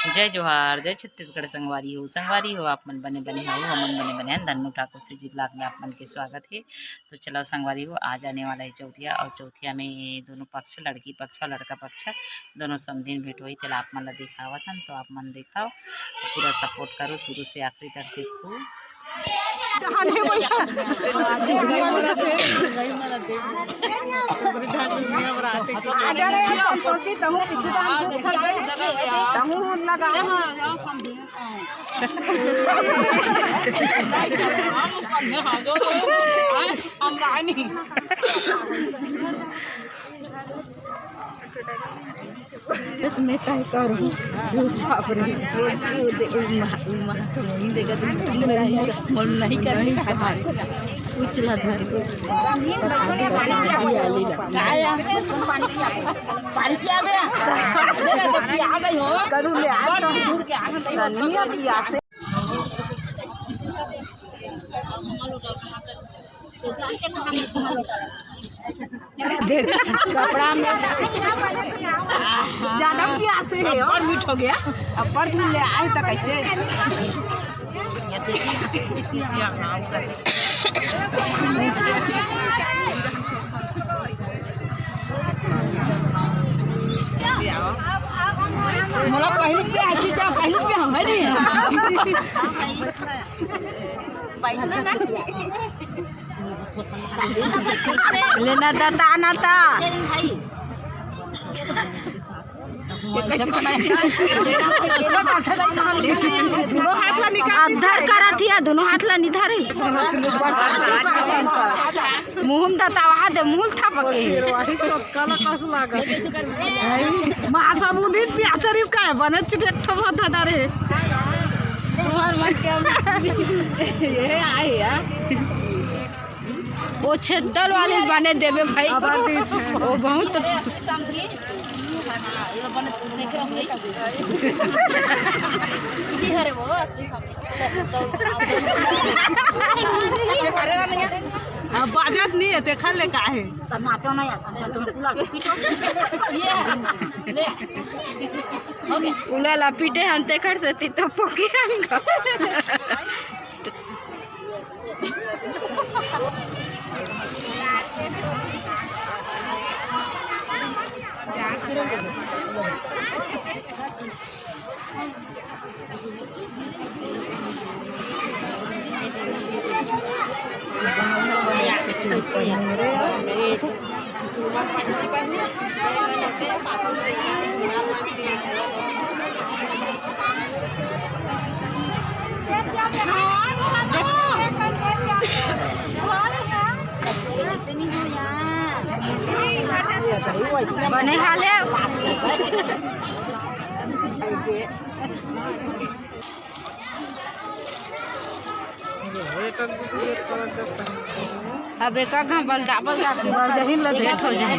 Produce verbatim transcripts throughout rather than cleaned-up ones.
जय जोहार, जय छत्तीसगढ़ संगवारी हो। संगवारी हो, आप मन बने बने हो, हमन बने बने हन। धन्नू ठाकुर से जी vlog में आप मन के स्वागत है। तो चलो संगवारी हो, आज आने वाला है चौथिया और चौथिया में दोनों पक्ष, लड़की पक्ष और लड़का पक्ष, दोनों समधिन भेंट होई, तेला आप मन ला दिखावत हन। तो आप मन दिखाओ, पूरा support करो, शुरू से आखिरी तक देखो। मैं काय करूँ? बाप रे, रोज वो दे-, वो मा-, वो मा-, तो नहीं देगा, तो नहीं, मोल नहीं करने का है। उचला धर के। पानी पिया बे। करू ले, आ तो। दूर के आगे नहीं। नहीं, अब यहाँ से। देख, कपड़ा में ज्यादा प्यास है, और मीठ हो गया। अब पर तू ले आए तो कैसे? मोला पहले प्यास है, क्या पहले प्यास है नहीं? लेना दाता, आना ता। अद्धर करत हिया, दोनों हाथ ला निधारे। मुँह में दतावा दे, मुँह था पके। महासमुंदी पियासर इसका है, बने चिटे ठमा था रे। तुम्हार मन के ये आए यार। वो छेदल वाले बने देवे भाई। वो बहुत हाँ, बाजत नहीं है, देखा ले का है। तब नाचो ना यार, तुम पूरा पीटो। ये ले। उला ला पीटे हम तेखर से ती तो पोके हम। बने हाल है। अब एक घंटा बलदा बलदा के बलदहिन ल लेट हो जाए।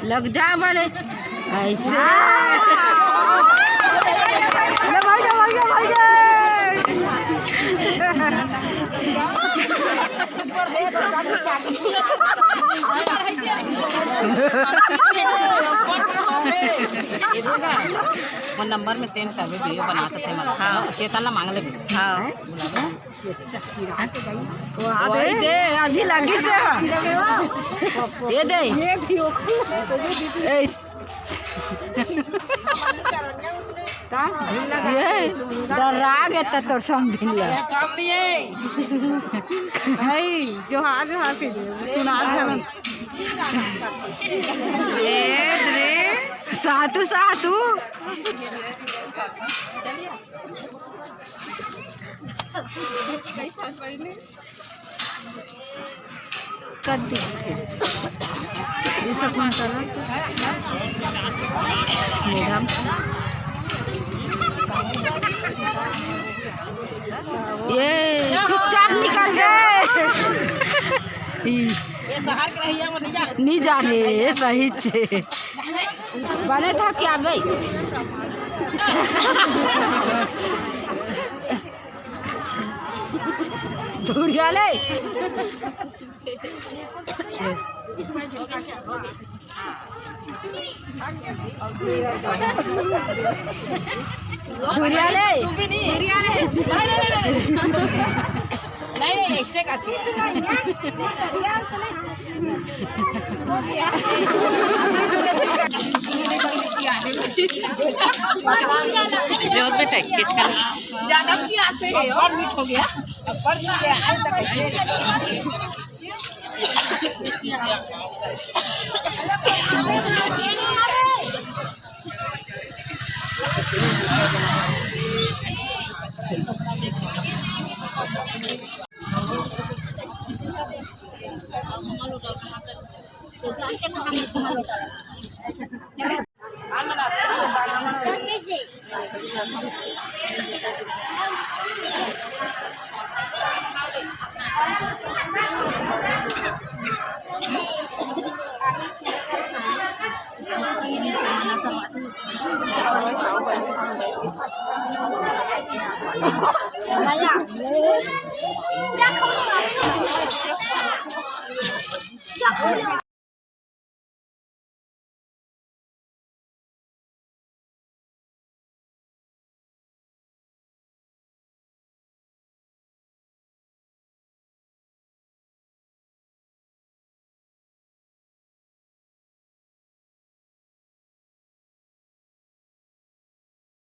लग जा बड़े ऐसे। अरे भाई गे, भाई गे, भाई गे। वो नंबर में सेंड करबे, वीडियो बनात हे, मतलब। हाँ। चेतन ला मांग लेबे। हाँ। वही दे, अभी लगी से। ये दे। ए। का? ये डरा गे त तोर समझिन ला। काम नहीं है। भाई, जोहार, जोहार के लिए। सुना दे। ए रे, सातू, सातू। कर दी। ये सब कौन सा ना? मैडम, ये चुपचाप निकल गए। ये शहर के रहिया में नहीं जाने। नहीं जाने, ये सही से। बने था क्या भाई? धुरिया ले। धुरिया ले। नहीं, नहीं, नहीं, नहीं। नहीं, नहीं, ऐसे का। इसे होत बेटा, खींच कर। ज्यादा भी आते हैं और मीठ हो गया। अब बढ़ गया, आज तक ऐसे।